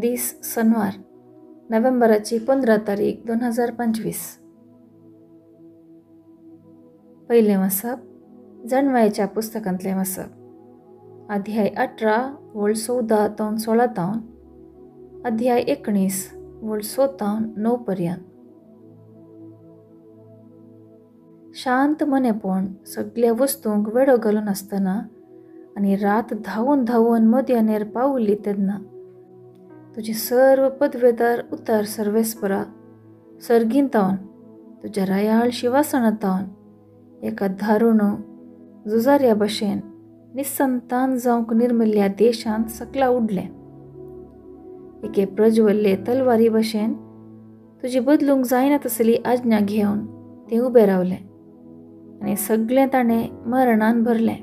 दीस सोनवार, नोव्हेंबराची 15 तारीख 2025. पयलें वाचप जाणवायेच्या पुस्तकांतलें वाचप, अध्याय 18 वळ 14 तावन 16 तावन अध्याय 19 वळ 6 तावन 9 पर्यंत. शांत मनेपण सगळ्या वस्तूंक वेडो घालून आसतना आनी रात धांवून धांवून मदयानेर पावली तेन्ना तुजे सर्व पदवेदार उतार सर्वेस्परा सर्गीन तावन तुज्या रायाळ शिवासना तावन एका धारुण झुजाऱ्या भशेन निसंतान जावंक निर्मिल्ल्या देशांत सकला उडलें. एके प्रज्वल्ले तलवारी भशेन तुजी बदलूंक जायना तसली आज्ञा घेवन तें उबें रावलें आनी सगळें ताणें मरणान भरलें.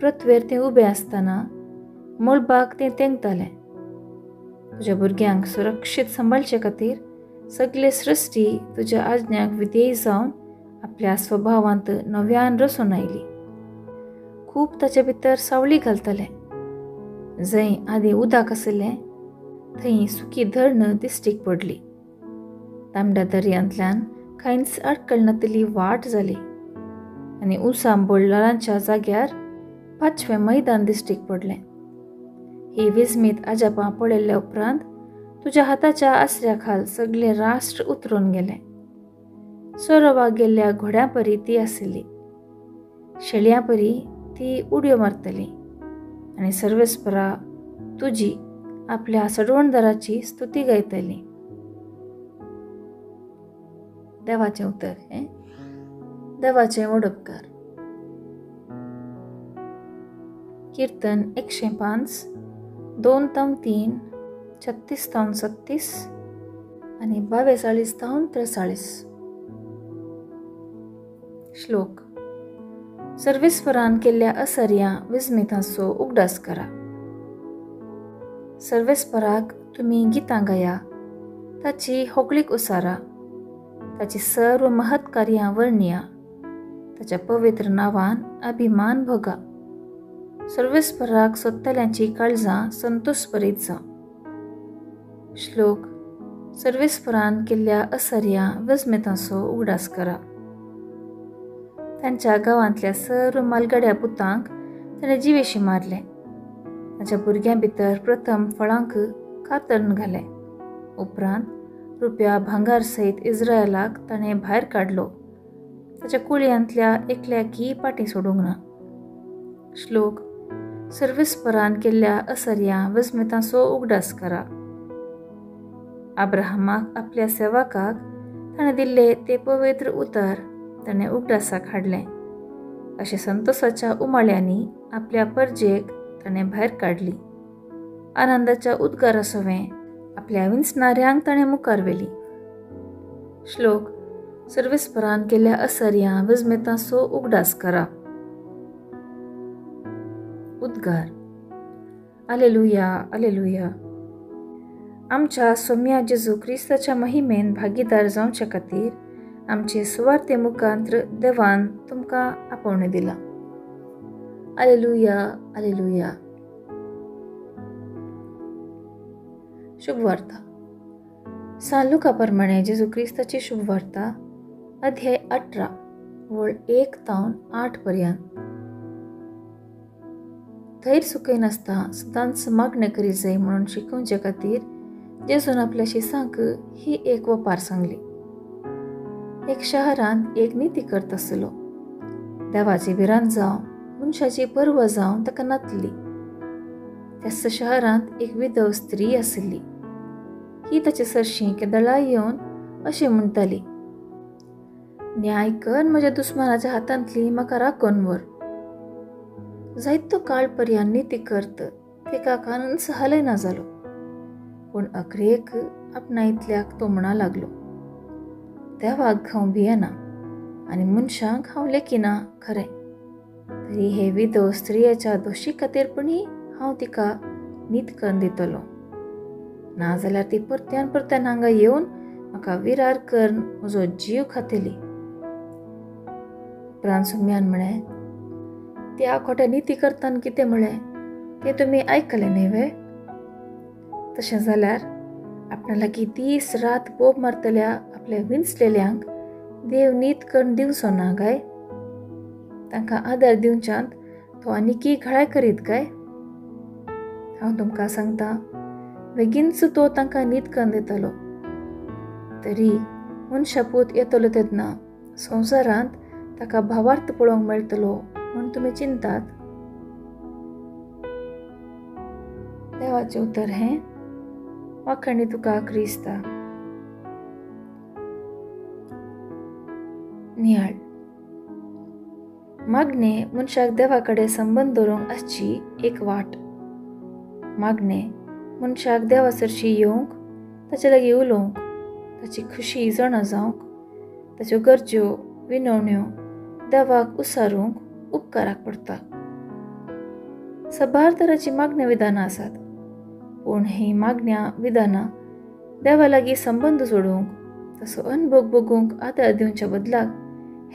पृथ्वेर तें उबें आसतना मळबाक तें तेंकतालें. तुज्या भुरग्यांक सुरक्षीत सांबाळचे खातीर सगळे सृश्टी तुज्या आज्ञाक विधेय जावन आपल्या स्वभावांत नव्यान रसून आयली. खूब ताचे भितर सावळी घालतालें. जंय आदीं उदक आशिल्लें थंय सुकी धरण दिश्टीक पडली. तांबड्या दर्यांतल्यान कांयच आडखळ नातिल्ली वाट जाली आनी उसांबळ ल्हारांच्या जाग्यार पांचवें मैदान दिश्टीक पडलें. ही विस्मीत अजापां पळयल्ल्या उपरांत तुज्या हाताच्या आसऱ्या खाल सगळे राष्ट्र उतरून गेले. सोरोवाक गेल्ल्या घोड्यापरी ती आशिल्ली, शेळयां परी ती उडयो मारतली आनी सर्वेस्परा तुजी आपल्या सडवणदाराची स्तुती गायतली. देवाचें उतर हें देवाचें वडपकार. कीर्तन 105 2 तावन 3, 36 तावन 37 आनी 42 तावन 43. श्लोक. सर्वेस्परान केल्ल्या असर्या विस्मितांचो उगडास करा. सर्वेस्पराक तुमी गितां गाया, ताची होगळीक उसारा, ताची सर्व महत् कार्यां वर्णया, ताच्या पवित्र नांवान अभिमान भोगा. सर्वेस्पराक सोदतल्यांची काळजां संतोष भरीत जावं. श्लोक. सर्वेस्परान केल्ल्या असर्या विस्मितांचो उगडास करा. तांच्या गांवांतल्या सर्व मालगड्या पुतांक ताणें जिवेशी मारलें. ताच्या भुरग्यां भितर प्रथम फळांक कातरण घालें. उपरांत रुपया भांगार सयत इस्रायलाक ताणें भायर काडलो. ताच्या कुळयांतल्या एकल्याकय पाटी सोडूंक ना. श्लोक. सर्वेस्परान केल्ल्या असर्या विस्मितांचो उगडास करा. अब्राहमाक आपल्या सेवकाक ताणें दिल्ले ते पवित्र उतर ताणें उगडासाक हाडलें. अशें संतोसाच्या उमाळ्यांनी आपल्या परजेक ताणें भायर काडली. आनंदाच्या उद्गारा सवें आपल्या विंचणाऱ्यांक ताणें मुखार व्हेली. श्लोक. सर्वेस्परान केल्ल्या असर्या विस्मितांचो उगडास करा. उद्गार. आलेलुया, आलेलुया. आमच्या सोम्या जेजू क्रिस्ताच्या महिमेन भागीदार जावचे खातीर आमचे सुवार्ते मुखांत्र देवान तुमकां आपोवणें दिलां. आलेलुया, आलेलुया. शुभवार्ता. सान लुका प्रमाणे जेजू क्रिस्ताची शुभवार्ता, अध्याय 18 वळ 1 तावन 8 पर्यंत. थैर सुकयनासता सदांच मागणें करी जाय म्हणून शिकोवचे खातीर जेजून आपल्या शिसांक ही एक वपार सांगली. एक शहरांत एक निती करत आसलो. देवाची भिरांत जावं मनशाची पर्व जावन ताका नातली. त्याच शहरांत एक विधव स्त्री आशिल्ली. ही ताचे सरशी केदळा येवन अशें म्हणटाली, न्याय कर म्हज्या दुस्मानाच्या हातांतली म्हाका राखून व्हर. जायतो काळ पर्यंत निती करत तेका कानूच हालयना जालो. पूण अखरेक आपणा इतल्याक तो म्हणा लागलो, देवाक हांव भियेना आनी मनशांक हांव लेखिना खरें, तरी हे विधव स्त्रियेच्या दोशी खातीरपणी हांव तिका नीत करून दितलो. नाजाल्यार ती परत्यान परत्यान हांगा येवन म्हाका विरार करून म्हजो जीव खातली. उपरांत सुम्यान म्हळें, त्या खोट्या निती करतान कितें म्हळें तें तुमी आयकलें न्हय वे? तशें जाल्यार आपणा लागीं दीस रात बोब मारतल्या आपल्या विंचलेल्यांक देव नीत करून दिवचो ना काय? तांकां आदार दिवच्यांत तो आनीकी घळाय करीत काय? हांव तुमकां सांगता, बेगीनच तो तांकां नीत करून दितलो. तरी मनशापूत येतलो तेन्ना संवसारांत ताका भावार्थ पळोवंक मेळटलो म्हूण तुमी चिंतात? देवाचें उतर हें. वाखाणी तुका क्रिस्ता. नियाळ. मागणें मनशाक देवा कडेन संबंद दवरूंक आसची एक वाट. मागणें मनशाक देवा सरशी येवंक, ताचे लागीं उलोवंक, ताची खुशी जाणा जावंक, ताच्यो गरज्यो विनवण्यो देवाक उसारूंक उपकाराक पडटा. साबार तरांचीं मागण्या विधानां आसात, पूण हीं मागण्या विधानां देवा लागीं संबंद जोडूंक, तसो अनभोग भोगूंक आदार दिवच्या बदलाक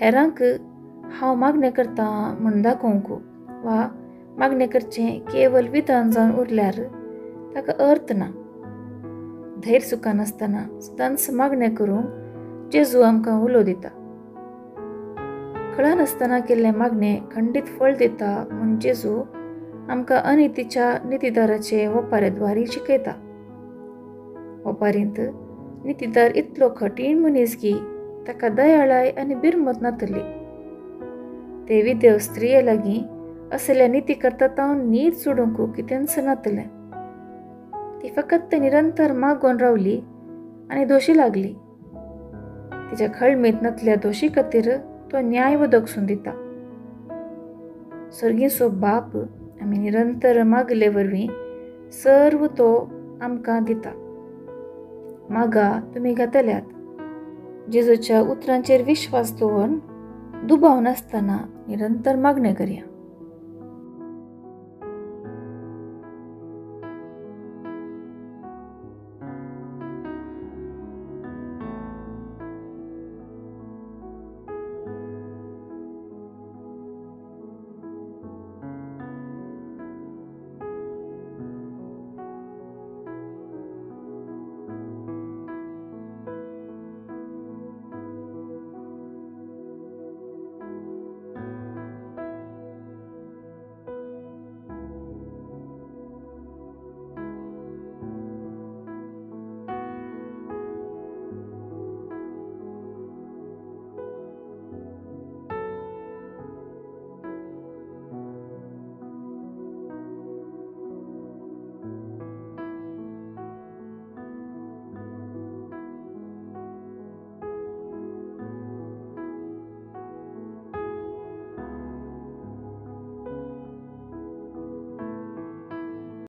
हेरांक हांव मागणें करता म्हूण दाखोवंक वा मागणें करचें केवल विधान जावन उरल्यार ताका अर्थ ना. धैर्य चुकनासतना सदांच मागणें करूंक जेजू आमकां उलो दिता. कळनासतना केल्लें मागणें खंडीत फळ दिता म्हूण जेजू आमकां अनितीच्या नितीदाराचे वपारेद्वारी शिकयता. वपारींत नितीदार इतलो कठीण मनीस की ताका दयाळाय आनी बिरमत नातली. ते विदेव स्त्रिये लागीं असल्या निती करता तावन नीत सोडूंक कितेंच नातलें. ती फकत निरंतर मागोवन रावली आनी दोशी लागली. तिच्या खळमीत नातल्या दोशी खातीर तो न्याय वदकसून दिता. सर्गीचो बाप आमी निरंतर मागले वरवीं सर्व तो आमकां दिता. मागा तुमी घेतल्यात. जेजूच्या उतरांचेर विश्वास दवरून दुबाव नासतना निरंतर मागणें करया.